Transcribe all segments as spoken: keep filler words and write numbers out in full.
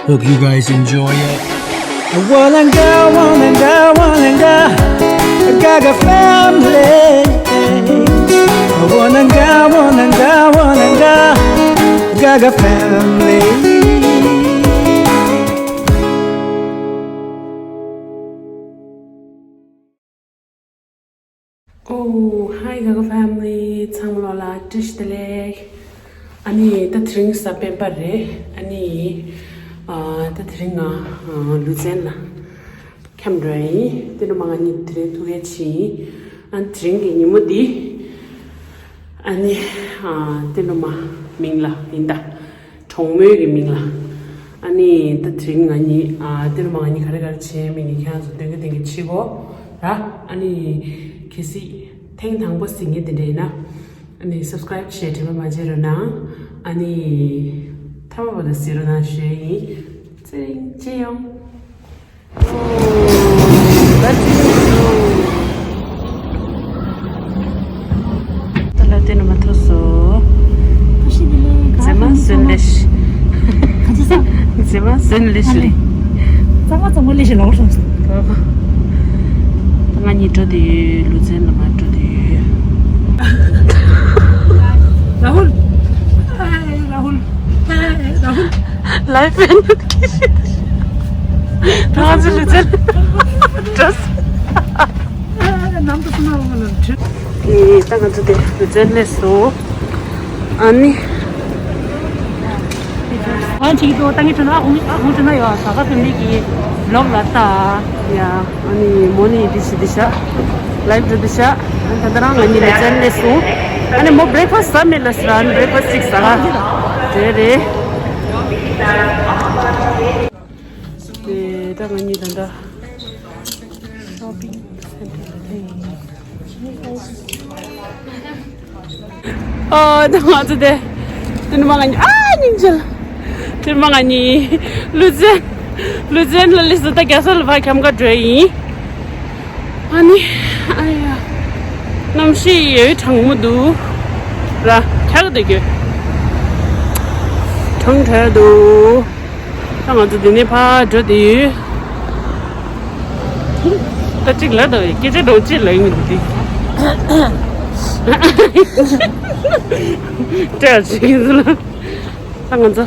Hope you guys enjoy it. Wananga, wananga, wananga, Gaga family. Wananga, wananga, wananga, Gaga family. Oh, hi Gaga family. ཚང་མ་ལོ་ལ་བཀྲ་ཤིས་བདེ་ལེགས། ཨ་ནི་ད་དེ་རིང་གཟའ་སྤེན་པ་རེད། ཨ་ནི་ཨ་ད་དེ་རིང་ང་ཨ་ལུས་རྩལ་ལ་འཁྱམས་འགྲོ་ཡ་ཡིན། དེ་ནས་མ་ང་གཉིས་དེ་རིང་ཐུག་ཡ་ཕྱིན་ཡིན། ཨ་ནི་དེ་རིང་གི་ཉིན་མོ་འདི་ཨ་ནི་ཨ་དེ་ནས་མ་མིང་ལ་ཡིན་ད། གྲོགས་མོའི་གི་མིང་ལ། ཨ་ནི་ད་དེ་རིང་ང་གཉིས་ཨ་དེ་ནས་མ་ང་གཉིས་ག་རེ་ག་རེ་བྱས་མིན་ནི་ཁྱེད་རང་ཚོ་སྟོན་གི་སྟོན་གི་བྱེད་གོ་ར། ཨ་ནི་གལ་སྲིད་ཐེངས་དང་པོ་གཟིགས་མཁན་དེ་འདྲ་ཡིན་ན། ཨ་ནི་subscribe བྱས་དྲན་པ་མ་བརྗེད་རོགས་གནང་། ཨ་ནི་མཐའ་མ་བར་དུ་གཟིགས་རོགས་གནང་ཞུ་ཡ་ཡིན། ཚེ་རིང་སྐྱིད་ཡོང་། ད་ལྟ་དེ་ནས་མ་ཐུག་སོ། མཛེས་མ་སོན་ལེ་ཤི། མཛེས་མ་སོན་ལེ་ཤི་ལེ། གཙང་མ་གཙང་མ་ལེ་ཤི་ལོག་སོང་། ང་གཉིས་འགྲོ་དུས་ལུས་རྩལ་ལ་མ་འགྲོ་དུས། ར་ཧུལ། ར་ཧུལ། ར་ཧུལ། ལའིབ་ཨེན་ཌི་ང་ཚོ་ལུས་རྩལ་འགྲོ། ནམ་དུ་སོང་ན་འོང་ལ་འཁྲིད། ཨེ་ད་ང་ཚོ་དེ་ལུས་རྩལ་སླེབས་སོང་། ཨ་ནི། ཨ་ཅིག་ཏུ་ཏང་གི་ཁྲོད་ན་ཨ་ཧུང་ཨ་ཧུང་ཁྲོད་ན་ཡོད་ས་ག་དུ་མི་གི་ལོག་ལ་ལྟ། ཡ། ཨ་ནི་མོ་ནི་འདི་ཤི་འདི་ཤ། ལའིབ་འགྲོ་འདི་ཤ། ཨ་ད་ལྟ་རང་ང་གཉིས་ལུས་རྩལ་སླེབས་སོང་། ཨ་ནི་མོ་བྷི་རེག་ཕ་སི་ཟ་མེད་ལ་ཟེར། ཨ་ནི་བྷི་རེག་ཕ་སི་ཅིག་ཟ་ག་དེ་རེད། དེ་ད་ང་གཉིས་ད་ལྟ་ཤོ་པིང་སེན་ཊར་ལ་ཐེ་ཡིན། ཨོ་ད་ང་ཚོ་དེ་དེ་ནས་མ་ང་གཉིས་ཨ་སྙིང་རྗེ་ལ། དེ་ནས་མ་ང་གཉིས་ལུས་རྩལ་ལུས་རྩལ་ལ་སླེབས་སོང་། ད་རྒྱལ་ས་ལ་ཕར་འཁྱམ་ག་འགྲོ་ཡིན། ཨ་ནི་ཨ་ཡ་གནམ་གཤིས་ཡོད་གྲང་མོ་འདུག་ར། འཁྱག་འདུག་གི་གྲང་དྲགས་འདུག་ད་ང་ཚོ་འདི་ནས་ཕར་འགྲོ་བསྡད་ཡོད། ད་གཅིག་ལ་ད་སྐད་ཆ་འདྲ་བོ་ཅིག་ལབ་ཡོང་གི་འདུག་སྟེ། སྤྲད་ཅིག་ཡིན་ཟེར་ལ། ད་ང་ཚོ་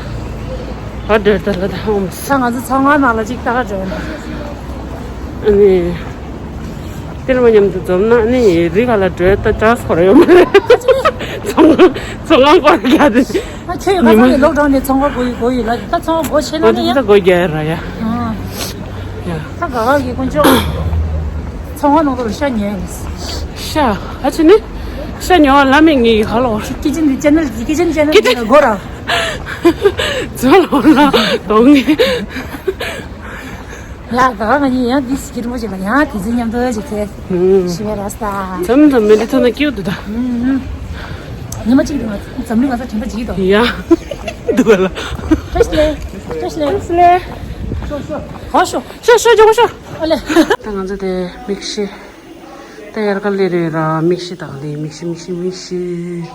ག་འགྲོ་ད་ལ་ད་ཧོམ། ད་ང་ཚོ་ཚོང་ཁང་ནང་ལ་ཅིག་ལྟ་ག་འགྲོ་ཡིན། ཨ་ནི། དེར་མ་མཉམ་དུ་འཛོམས་ན་ནི་རི་ཁ་ལ་འགྲོ་ད་ཅག་སྐོར་ཡོད་མ་རེད། ཚོང་ཚོང་ཁང་སྐོར་རྒྱག་དེ། ཨ་ཁྱོད་ཡོད་ཁ་སང་ནས་ལོག་འགྲོ་ནས་ཚོང་ཁང་སྒོ་ཡི་སྒོ་ཡི་ལ་ད་ཚོང་ཁང་སྒོ་ཕྱེ་ན་ཨོ་ནི་དེ་ཡ། ད་སྒོ་རྒྱག་ཡ་ར་ཡ། ཨ། ཡ། ད་ག་བ་གི་དཀོན་མཆོག་ཚོང་ཁང་ནང་དུ་ཤ་ཉོས། ཤ། ཨ་ཅི་ནི། ཤ་ཉོ་བ་ལ་མི་ངེད་ཀྱི་ཁ་ལོག་ཀི་ཅན་གི་ཅེ་ནལ་གི་ཀི་ཅན་ཅེ་ནལ་ཀི་ཅན་གི་སྒོ་ར། ཚོ་ལོག་ལ་གཏོང་ངེ། ཡ་ད་ག་ང་གཉིས་ཡང་འདི་སི་ཀི་རིན་པོ་ཆེ་ལ་ཡང་དེ་ཚོ་མཉམ་དུ་ཅིག་ཚེ། ཞི་བའི་ར་ས། མཚམས་མཚམས་མི་འདི་ཐོག་ན་སྐྱིད་འདུག་ད། ཉི་མ་གཅིག་འདུག་ང་འཛམ་གླིང་ང་ཚོ་དྲན་པ་བརྗེད་དོ། ཡ། འདུག་ག་ལ། བཀྲ་ཤིས་བདེ་ལེགས། བཀྲ་ཤིས་བདེ་ལེགས། བཀྲ་ཤིས་བདེ་ལེགས། གོ་ཤོ། ཤོ་ཤོ་ཇོ་གོ་ཤོ། ཨ་ལེ། ད་ང་ཚོ་དེ་མིག་ཤེལ། ད་ཡར་ཀ་ལེ་རེ་ར་མིག་ཤེལ་དང་ལེ་མིག་ཤེལ་མིག་ཤེལ་མིག་ཤེལ།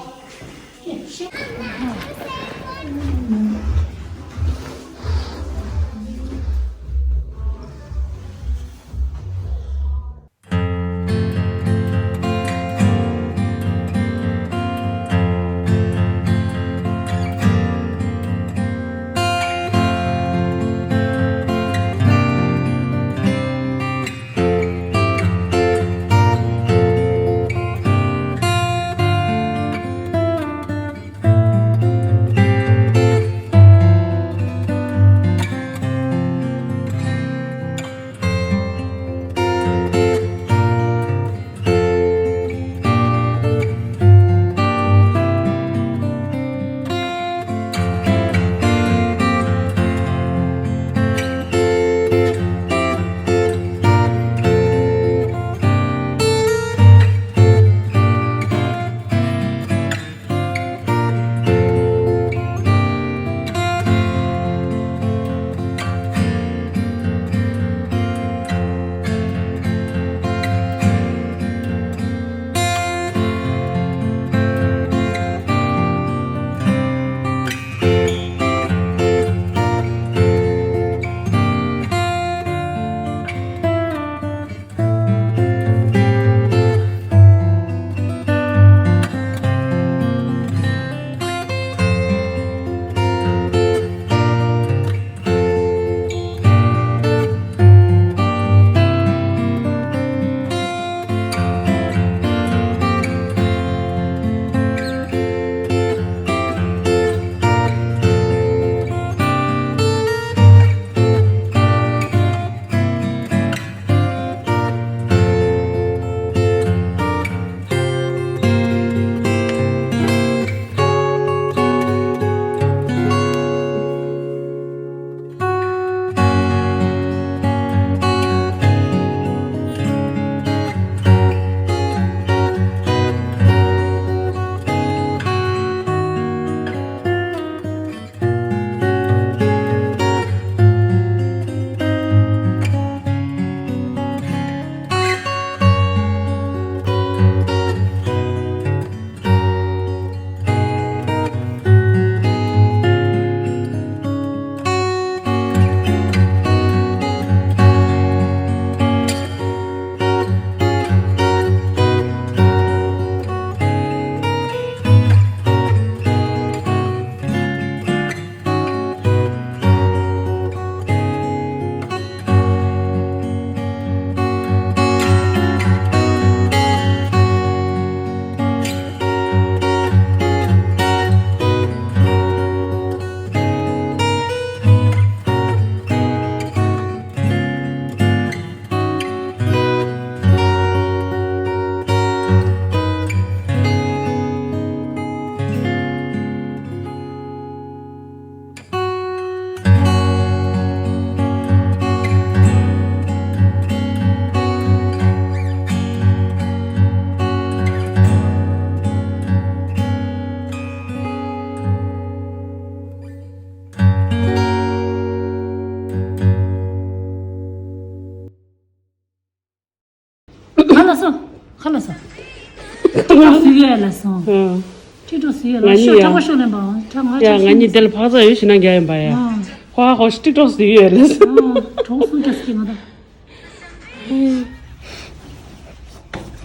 ལ་སོང་། ཧུམ། ཊིག་ཊོག་བཟོས་ཡོད་ང་ལ་གཉིས་ཤོག་ཡ། གྲོགས་པོ་ཤོག་ལེན་པའང་ཁྲ་ང་ཡ་ཆ་ང་ཤེས་གཉིས་མི་དེ་ལ་ཕག་ཚ་ཡོད་ཞེ་ན་རྒྱག་ཡིན་པ་ཡ། ཨང་། ཧོ་ཧ་ཧོ་ཊིག་ཊོག་བཟོས་ཡོད་ལ་སོང་། ཨང་། གྲོགས་སུ་རྒྱག་སྐྱེ་ང་ད།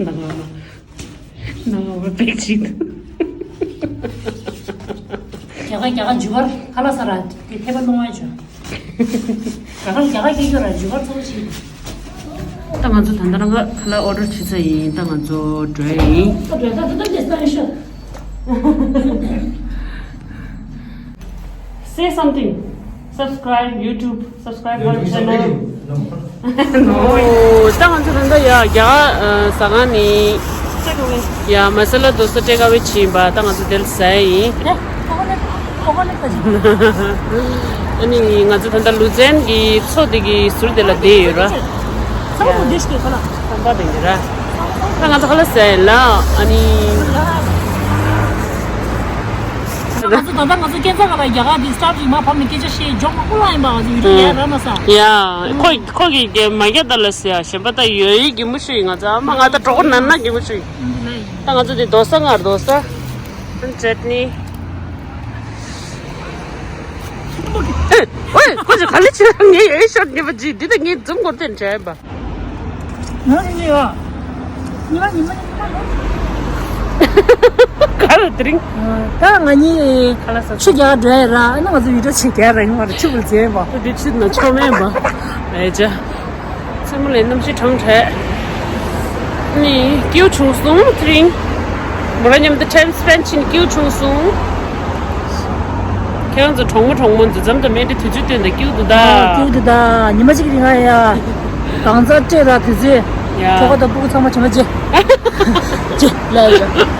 ནང་ང་མ། ནང་ང་མ་པེག་ཅིག་རྒྱ་གར་རྒྱ་གར་འཇུ་བར་ཁ་ལ་ས་ར་དེ་ཐེ་བ་ལོང་བ་ཆོ། རྒྱ་གར་རྒྱ་གར་སྐད་ཀྱོ་ར་འཇུ་བར་ཚོ་ཆི། ད་ང་ཚོ་ད་ལྟ་རང་ཁ་ལ་ཨོ་ཌར་བྱེད་ས་ཡིན། ད་ང་ཚོ་འགྲོ་ཡ་ཡིན། ད་འགྲོ་ད་ད་ད་ད་ད་ཤོ། Say something. Subscribe YouTube. Subscribe our channel. ད་ང་ཚོ་ད་ལྟ་ཡ་རྒྱ་གར་ཟ་ཁང་ནས་ཡ་མ་ས་ལ་དོ་སོ་ཊེག་ཨ་ཝེ་བྱིན་པ། ད་ང་ཚོ་དེར་ཟ་ཡ་ཡིན། ཨ་ནི་ང་ཚོ་ད་ལྟ་ལུ་ཛན་གྱི་མཚོ་དེ་གི་ཟུར་དེ་ལ་བསྡད་ཡོད་ར། ཁང་པ་དེ་འདི་ར། ད་ང་ཚོ་ཁ་ལ་ཟ་ཡ་ལ་ཨ་ནི། ང་ཚོ་ད་ལྟ་ང་ཚོ་སྐྱེ་ཚ་ག་ལ་རྒྱ་གར་དེ་སི་ཊཱབ་ཞིག་མ་ཕབ་ནས་སྐད་ཆ་བཤད་ཇོག་མ་ཁོ་ལ་ཡིན་པ་ང་ཚོ་ཡུལ་གྲུ་ཡ་ར་མ་ས། ཡ། ཁོ་ཁོ་གི་རྒྱ་མ་རྒྱ་ད་ལ་ཟེར་ཡ་གཞན་པ་ད་ཡོད་ཡིག་གི་མུ་ཤུ་ཡིན། ང་ཚོ་ཨ་མ་ང་ད་གྲོགས་ནན་ན་གི་མུ་ཤུ་ཡིན། ད་ང་ཚོ་དེ་རྡོ་ས་ང་རྡོ་ས། ཅེ་ཊི་ནི། ཨེ། ཨོའི། ཁོ་ཚོ་ག་ལེ་བྱེད་ངས་ཨེ་ཤོར་ཉེས་པ་ཅི་འདི་ད་ངས་འཛུམ་སྐོར་ཐེན་བྱས་པ། ང་ཡིན་ཡ། ཉི་མ་ཉི་མ་ཉི་མ། ག་རེ་དེ་རིང་། ད་ང་གཉིས་ཁ་ལག་ཟ། ཆུ་རྒྱག་འགྲོ་ཡ་ར། ཨ་ན་ང་ཚོ་ཡུལ་གྲུ་ཆེ་རྒྱག་ར་ཡིན་བ་ར། ཆུ་བུར་རྫས་པ། འདི་ཆུ་ན་ཆོ་མེད་པ། ཨེ་ཅག་མཚན་མོ་ལ་གནམ་གཤིས་གྲང་དྲགས། ནི་སྐྱིད་བྱུང་སོང་དེ་རིང་། མོ་རང་མཉམ་དུ་ཊའིམ་སི་པེན་ཌི་བྱས་ནས་སྐྱིད་བྱུང་སོང་། ཁྱེད་རང་ཚོ་གྲོགས་མོ་གྲོགས་མོ་འདུ་འཛོམས་དང་མེད་དེ་དུས་ཚོད་བཏོན་དང་སྐྱིད་འདུག་ད། ཨོ་སྐྱིད་འདུག་ད། ཉི་མ་གཅིག་རིང་ང་ཡ། གང་ཚ་སྤྲད་ར་དུས་ཚོད། ཡ། གྲོགས་པོ་དང་སྤུ་གུ་ཚང་མ་བྱེ་མ་བྱེ། བྱེ་ལ་ཡ།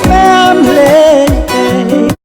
Man,